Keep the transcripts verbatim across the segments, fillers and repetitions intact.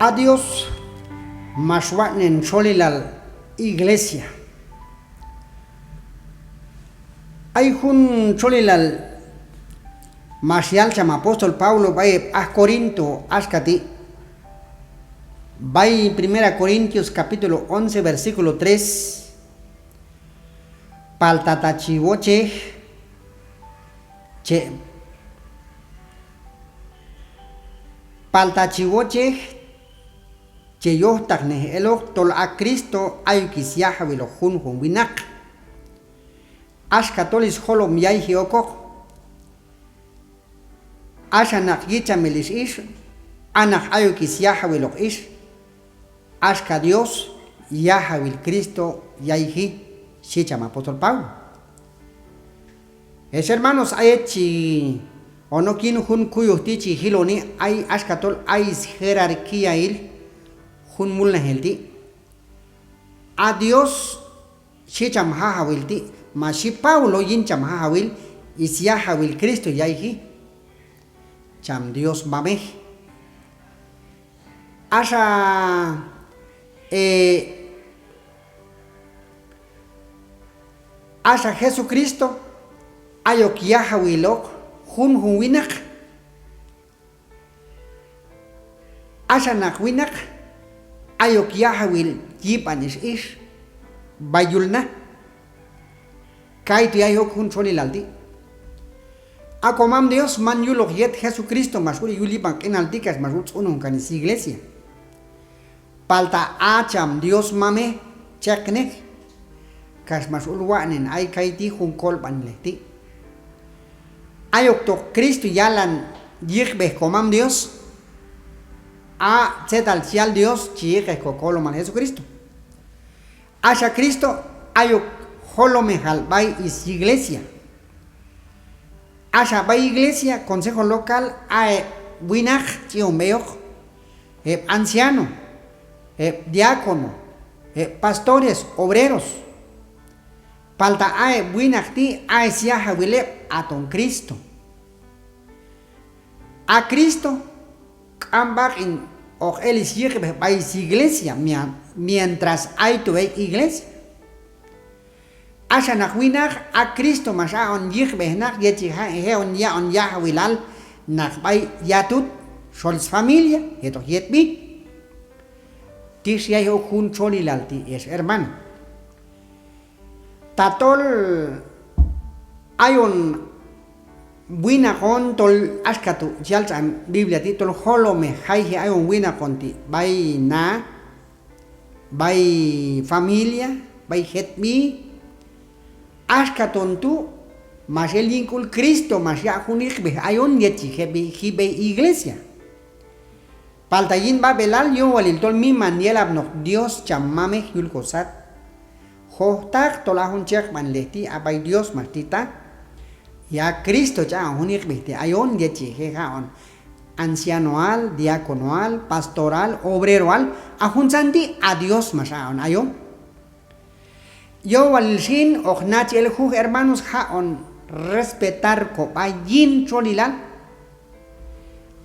A Dios max watx'nen txolilal iglesia. Ay jun txolilal max yal cham apóstol Pablo b'ay heb' aj Corinto axka ti', b'ay Primera Corintios capítulo once, versículo tres: Palta ta chi wochej che, palta chi wochej che yojtaqnej eloq tol a Cristo ayok is yajawiloq junjun winaq, axka tol is jolom yayji okoq. Axa naq yichamil ix ix, a naq ayok is yajawiloq ix, axka Dios yajawil Cristo yayji, xhi cham apóstol Pablo. Ex hermanos, a yet chi on ok yin jun kuyoj ti' chi jiloni, ay axka tol ay is jerarquiail jun mulnajil ti'. A Dios, xhi cham jajawil ti', ma xhi Pablo yin cham jajawil, is yajawil Cristo yayji, cham Dios mamej. Axa, e, axa Jesucristo ayok yajawiloq junjun winaq. Axa naq winaq ayok yajawil yib'an ix ix b'ay yul na. Kaytu' yayji ok jun txolilal ti'. A komam Dios man yuloq yet Jesucristo max ul yul yib'an q'inal ti' kax max ul tz'unun kan is yiglesia. Palta a cham Dios mamej cheknej kax max ul watx'nen ay kayti' jun kolb'anilej ti'. Ayoktoq Cristo yalan yiqb'ej komam Dios, a tzetal chi yal Dios chi yiqej kokolomal Jesucristo. Axa Cristo ayok jolomejal b'ay is yiglesia. Axa b'ay iglesia, consejo local, a heb' winaq ch'i'on b'eyoq, heb' anciano, heb' diácono, heb' pastores, obreros. Palta a heb' winaq ti' a is yajawil heb' aton Cristo. A Cristo k'am b'aq'in hoq el is yiqb'ej b'ay is yiglesia, mia-, mientras ayto ek' iglesia. Axa naq winaq a Cristo max aq'on yiqb'ej naq yet chi ja-, je'on yaq'on yajawilal naq b'ay yatut xol is familia yetoq yetb'i. Tix yayji ok jun txolilal ti' ex hermano. Tatol ayon winaq on tol axka tu' chi yal tx'an Biblia ti' tol jolomej jayji ayon winaq on ti' b'ay na, b'ay familia, b'ay jetb'i. Axka ton tu' max el yin k'ul Cristo max yaq' jun iqb'ej ayon yet chi je' b'ey, ji' b'ey iglesia. Palta yin b'ab'elal yowalil tol miman yelapnoq Dios cham Mamej yul kosat. Jojtaq tol a jun chekb'anilej ti' a b'ay Dios max tita. Ya Cristo ch'aq'on jun iqb'ej ti' ayon yet chi je' jaq'on ancianoal, diáconoal, pastoral, obreroal, a juntzan ti' a Dios max aq'on ayon. Yowalil xin hoq nachaj el juj hermanos jaq'on respetar kob'a yin txolilal.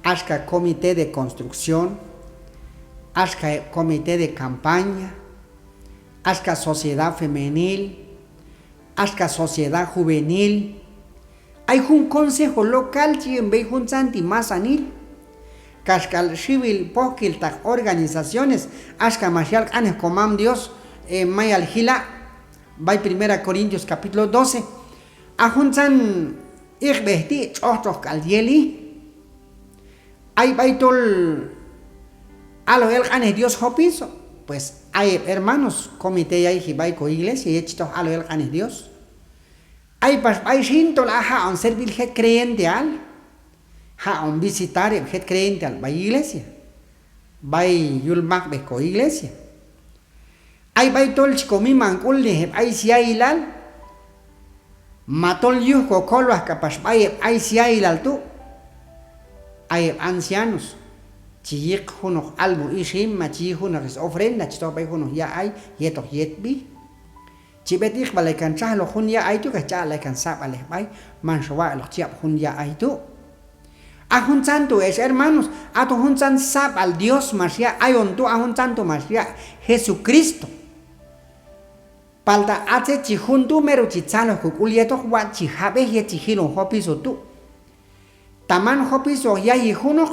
Axka comité de construcción, axka heb' comité de campaña, axka sociedad femenil, axka sociedad juvenil, ay jun consejo local chi yi'on b'ey juntzan ti' masanil. Kaxk'al xiwil pojkiltaq organizaciones, axka max yal q'anej komam Dios, eh, mayal jila' b'ay Primera Corintios capítulo doce. A juntzan iqb'ej ti' tx'oqtx'oqk'al yeli. Ay b'ay tol aloj el q'anej Dios jopiso, pues ay heb' hermanos comité yayji b'ay ko iglesia yet chi toj aloj el q'anej Dios. Ay pax b'ay xin tol a jaq'on servil jet creyenteal, jaq'on visitar heb' jet creyenteal b'ay iglesia, b'ay yul maqb'ej ko iglesia. Ay b'ay tol chi ko miman k'ulnej heb' ay sya'ilal, ma tol yuj ko kolwaj k'apax b'ay heb' ay sya'ilal tu'. Ay heb' ancianos chi yiq junoq almu ixim ma chi yiq junoq is ofrenda chi toj b'ay junoq ya'ay yetoq yetb'i. Chi b'et iqb'alay kan txajloq jun ya'ay tu' kax chi aq'lay kan sab'alej b'ay, manxa watx'loq chi yab' jun ya'ay tu'. A juntzan tu' ex hermanos, aton juntzan sab'al Dios max ya' ayon tu', a juntzan tu' max ya' Jesucristo. Palta a tzet chi jun tu' mero chi tzaloj kok'ul yetoq, watx' chi jab'ej yet chi jilon jopiso tu'. Ta man jopiso yayji junoq,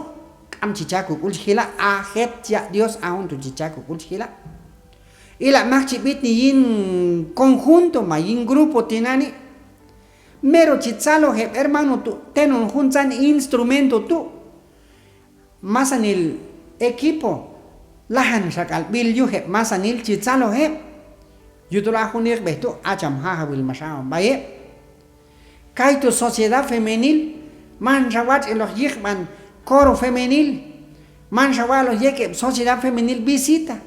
k'am chi cha kok'ul chi jila', a jet chi ya' Dios a jun tu' chi cha kok'ul chi jila'. Ila' mak chi b'itni yin conjunto ma yin grupo tinani', mero chi tzaloj heb' hermano tu' tenon juntzan instrumento tu'. Masanil equipo, lajan xak'al b'il yuj heb' masanil chi tzaloj heb'. Yujtol a jun iqb'ej tu' a cham Jajawil max a'on b'ay heb'. Kaytu' sociedad femenil, manxa watx'iloq yiqb'an coro femenil, manxa wa'loq yek' heb' sociedad femenil visita.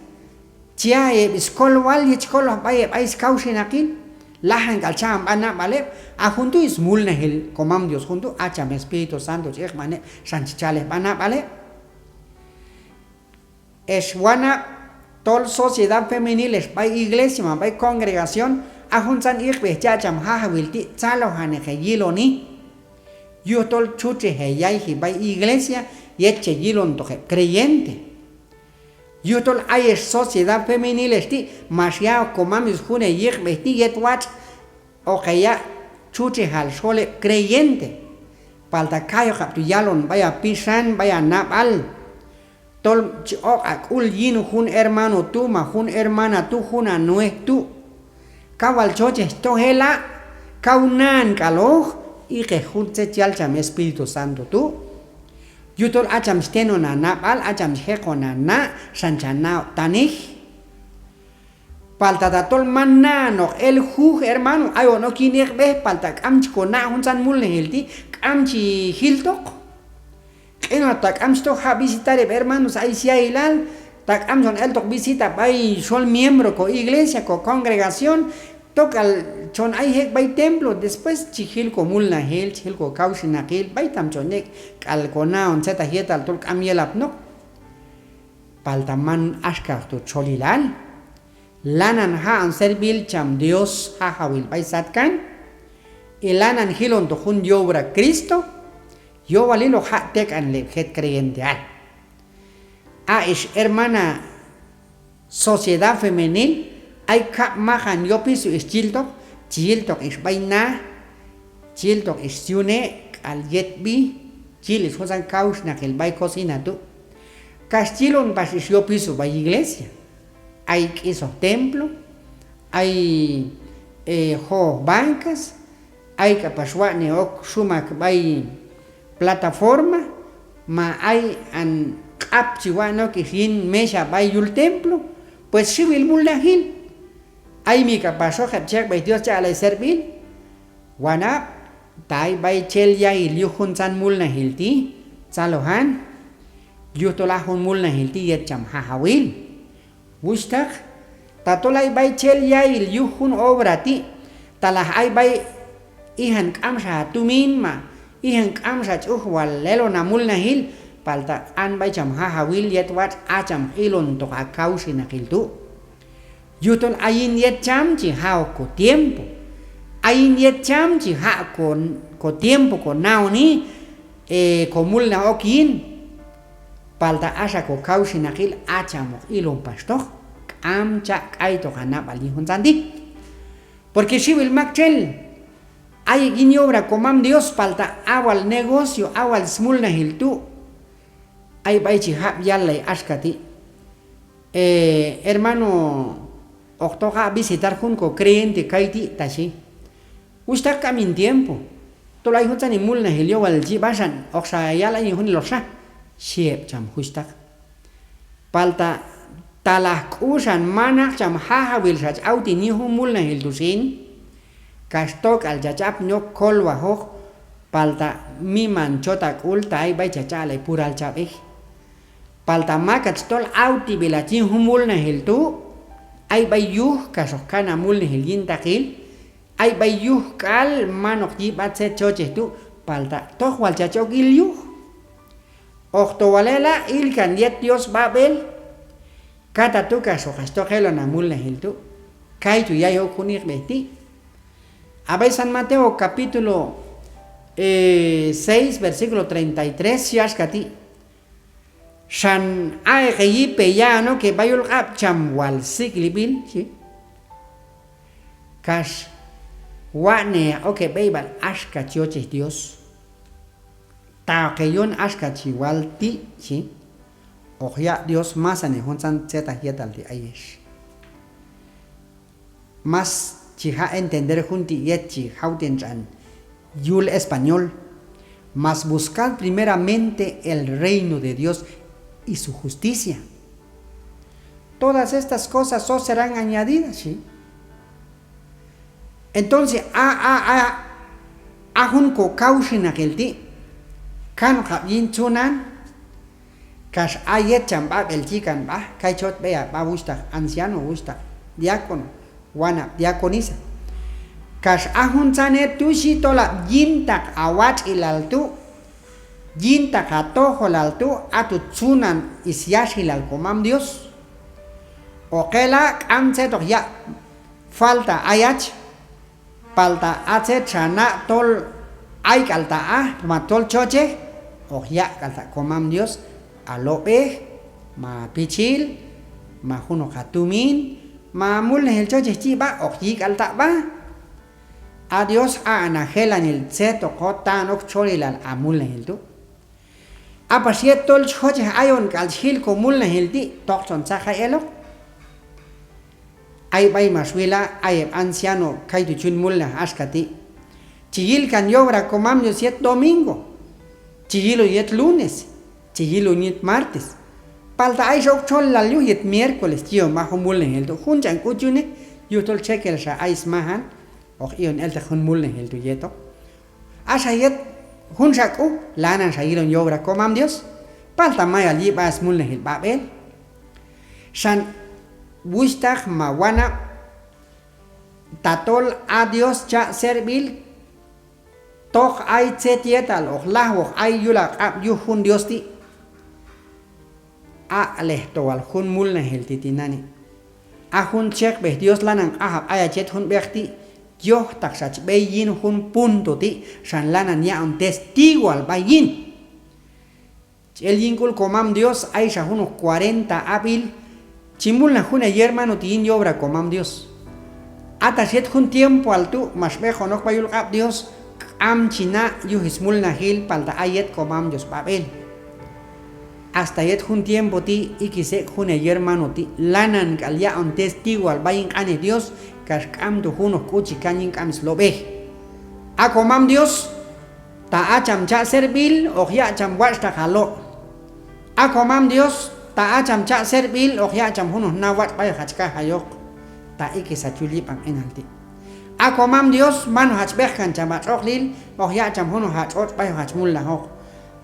Chi ya' heb' skolwal yet chi kolwaj b'ay heb' ay skawxinaqil, lajan k'al cha'on b'a nab'al heb'. A jun tu' smulnajil komam Dios jun tu', a cham Espíritu Santo chi iqb'an heb' xan chi chalej b'a nab'al heb'. Ex wanab' tol sociedad femenil ex b'ay iglesia ma b'ay congregación, a juntzan iqb'ej chi a cham Jajawil ti' tzalojaneq heyiloni. Yujtol txutxej heyayji b'ay iglesia yet che yilontoq heb' creyente. Yujtol ayex sociedad femenil ex ti' max ya'ok komam Dios jun heyiqb'ej ti' yet watx' hoq heya' txutxejal xol heb' creyente. Palta kayoqab' tu' yalon b'ay ha pixan, b'ay ha nab'al. Tol chi oq' ha k'ul yin jun hermano tu' ma jun hermana tu', jun ha nuej tu'. Kaw wal chochej chi toj ela', kaw naan k'al hoq, iqej jun tzet chi yal cham Espíritu Santo tu'. Yujtol a cham chi tenon ha nab'al, a cham chi jeqon ha na', xan cha na'ob'tanej. Palta tatol man na'anoq el juj hermano, ayon ok yin iqb'ej, palta k'am chi kona' juntzan mulnajil ti', k'am chi jiltoq. Q'inaloq ta k'am chi toj jaq' visitar heb' hermanos ay sya'ilal, ta k'am chon eltoq visita b'ay xol miembro ko iglesia, ko congregación, tok'al chon ay ek' b'ay templo, después chi jil ko mulnajil, chi jil ko kawxinaqil, b'aytam chon ek' k'al ko na'on tzetaq yetal tol k'am yelapnoq. Palta man axkaoq tu' txolilal. Lanan ja'on servil cham Dios Jajawil b'ay satkan, y lanan jilontoq jun yobra Cristo, yowalil hoq jaq' tek'anil heb' jet creyenteal. A ix hermana sociedad femenil, ay kab' maqan yopiso ix chi yiltoq, chi yiltoq ix b'ay na, chi yiltoq ix syune' k'al yetb'i, chi yil ix juntzan kawxinaqil b'ay cocina tu'. Kax chi yilon pax ix yopiso b'ay iglesia. Ay k'isoj templo, ay, eh, jo'oj bancas, ay k'apax watx'nej ok xumak b'ay plataforma, ma ay an q'ap chi watx'nej ok ix yin mexha b'ay yul templo, pues xiwil mulnajil. Ay mi k'apaxoq heb' chekb'ej Dios chaq'lay servil. Wanab', ta ay b'ay chel ya'il yuj juntzan mulnajil ti', tzalojan, yujtol a jun mulnajil ti' yet cham Jajawil. Wuxhtaq, tatol ay b'ay chel ya'il yuj jun obra ti', talaj ay b'ay ijan k'amxa ha tumin ma ijan k'amxa ch'uj wal elon ha mulnajil, palta q'an b'ay cham Jajawil yet watx' a cham hoq ilontoq ha kawxinaqil tu'. Yujtol a yin yet cham chi ja'ok ko tiempo. A yin yet cham chi jaq' ko, ko tiempo ko na'oni, eh, ko mulnaj ok yin. Palta axa ko kawxinaqil a cham hoq ilon paxtoq, k'am cha' k'aytoq ha nab'al yin juntzan ti'. Porque xiwil maktxel ayek' yin yobra ko Mam Dios, palta a wal negocio, a wal smulnajil tu', ay b'ay chi jab' yallay axka ti': Eh, hermano, hoq toj haq' visitar jun ko creyente kayti', ta xhi. Wuxhtaq, k'am hin tiempo. Tol ay juntzan hin mulnajil yowalil chi b'a xan, hoqxa yal ayin juneloqxa, xhi heb' cham juxhtaq. Palta talaj k'uxan manaq cham Jajawil xach awten yin jun mulnajil tu' xin, kax tok'al chach apni ok kolwajoq, palta miman chot ha k'ul ta ay b'ay chach aq'lay pural chab'ej. Palta mak hach tol awteb'il hach yin jun mulnajil tu', ay b'ay yuj kax hoq kan ha mulnajil yintaqil, ay b'ay yuj k'al man hoq yi' b'a tzet chochej tu', palta toj wal chach ok il yuj. Hoq to wal ela', ilkan yet Dios b'ab'el, katatu' kax hoq hach toj elon ha mulnajil tu'. Kaytu' yay ok jun iqb'ej ti'. A b'ay San Mateo capítulo eh, seis, versículo treinta y tres, xhi axka ti': Xan a ek' heyipe ya'on ok heb'a yul q'ab' cham wal sik'lib'il, xhi, kax watx'nej ok heb'eyb'al axka chi yochej Dios. Ta ok heyon axka chi wal ti', xhi, hoq yaq' Dios masanil juntzan tzetaq yetal ti' ayex. Mas chi jaq' entender jun ti' yet chi jawten tx'an yul español: Mas buscad primeramente el reino de Dios y su justicia, todas estas cosas os serán añadidas, xhi. Entonces a, a, a, a jun kokawxinaqil ti' kanoqab' yin tzunan, kax a yet cham b'ab'el chi kan b'a, kay chot b'ey heb'a wuxhtaq anciano, wuxhtaq diácono, wanab' diaconisa. Kax a juntzan het tu' xhi, tolab' yintaq hawatx'ilal tu', yintaq hatojolal tu', a tu' tzunan syaxilal komam Dios. Hoq ela' k'am tzet hoq yaq' falta ayach, palta a tzet xa na' tol ayk'alta' a, ma tol chochej, hoq yaq'k'alta' komam Dios halob'ej, ma pichil, ma junoq hatumin, ma mulnajil chochej chi b'a, hoq yik'alta' b'a. A Dios aq'on hajelanil tzet hoq hot taon ok txolilal hamulnajil tu'. A pax yet tol chi jochej ayon k'al chi jil komulnajil ti', tok chon tzaqay eloq. Ay b'ay max wila', ay heb' anciano kaytu' chi yun mulnaj axka ti': Chi yil kan yobra komam Dios yet domingo, chi yilon yet lunes, chi yilon yet martes. Palta ay xa ok txolilal yuj yet miércoles chi yi'on b'a jun mulnajil tu'. Jun ch'an k'u chi yunej, yujtol txekel xa ay smajan hoq i'on elteq jun mulnajil tu' yetoq. Axa yet junxa k'u, lanan xa yilon yobra komam Dios, palta mayal yi' b'a smulnajil b'ab'el. Xan wuxhtaq ma wanab', tatol a Dios cha' servil, tok ay tzet yetal hoq lajwoq ay yul haq'ab' yuj jun Dios ti'. Aq'lej to wal jun mulnajil ti' tinani'. A jun cheqb'ej Dios lanan q'ajab' ayach yet jun b'eq ti', yojtaq xa chi b'ey yin jun punto ti', xan lanan yaq'on testigoal b'ay yin. Chi el yin sk'ul komam Dios, ay xa junoq cuarenta ab'il chi mulnaj jun heyermano ti' yin yobra komam Dios. A tax yet jun tiempoal tu' max b'eqon ok b'ay yul q'ab' Dios, k'am chi na' yuj smulnajil, palta ay yet komam Dios b'ab'el. Hasta yet jun tiempo ti', ikis ek' jun heyermano ti' lanan k'al yaq'on testigoal b'ay yin q'anej Dios, kax k'amto junoq k'u chi kan yin k'am slob'ej. A komam Dios, ta a cham cha' servil, hoq yaq' cham watx'taq halo'. A komam Dios, ta a cham cha' servil, hoq yaq' cham junoq na watx' b'ay hoq hach kajayoq, ta ikis hach yul yib'an q'inal ti'. A komam Dios, man hoq hach b'eqkan cham hatx'oqlil, hoq yaq' cham junoq hatx'otx' b'ay hoq hach mulnajoq.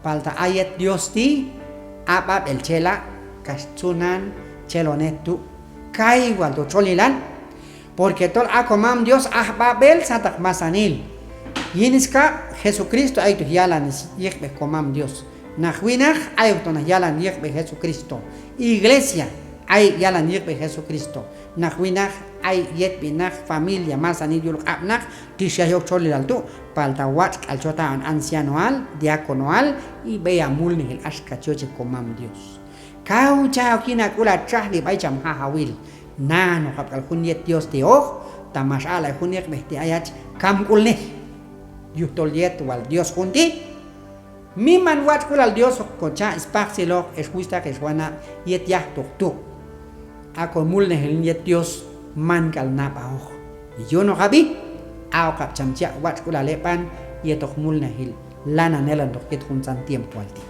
Palta a yet Dios ti', a b'ab'el chela', kax tzunan chelon het tu', kay wal tu' txolilal. Porque tol a komam Dios aj b'ab'el sataq masanil. Yin skab', Jesucristo ayto yalan yiqb'ej komam Dios. Naq winaq ayokto naq yalan yiqb'ej Jesucristo. Iglesia, ay yalan yiqb'ej Jesucristo. Naq winaq ay yetb'i naq familia masanil yul q'ab' naq, tix yaj yok txolilal tu', palta watx' k'al chot haq'on ancianoal, diáconoal, y b'ey hamulnajil axka chi yochej komam Dios. Kaw cha ok yin hak'ul hatxajli b'ay cham Jajawil. Nanoqab' k'al jun yet Dios ti' hoq, ta max aq'lay jun iqb'ej ti' ayach, kamk'ulnej. Yujtol yet wal Dios jun ti', miman watx'k'ulal Dios hoq kocha' spaqtziloq, ex wuxhtaq ex wanab', yet yajtoq tu'. A komulnajil yin yet Dios man k'al nab'ajoq. Yunoqab'i, a'oqab' cham chi yaq' watx'k'ulal hib'an yetoq mulnajil lanan elantoq yet juntzan tiempoal ti'.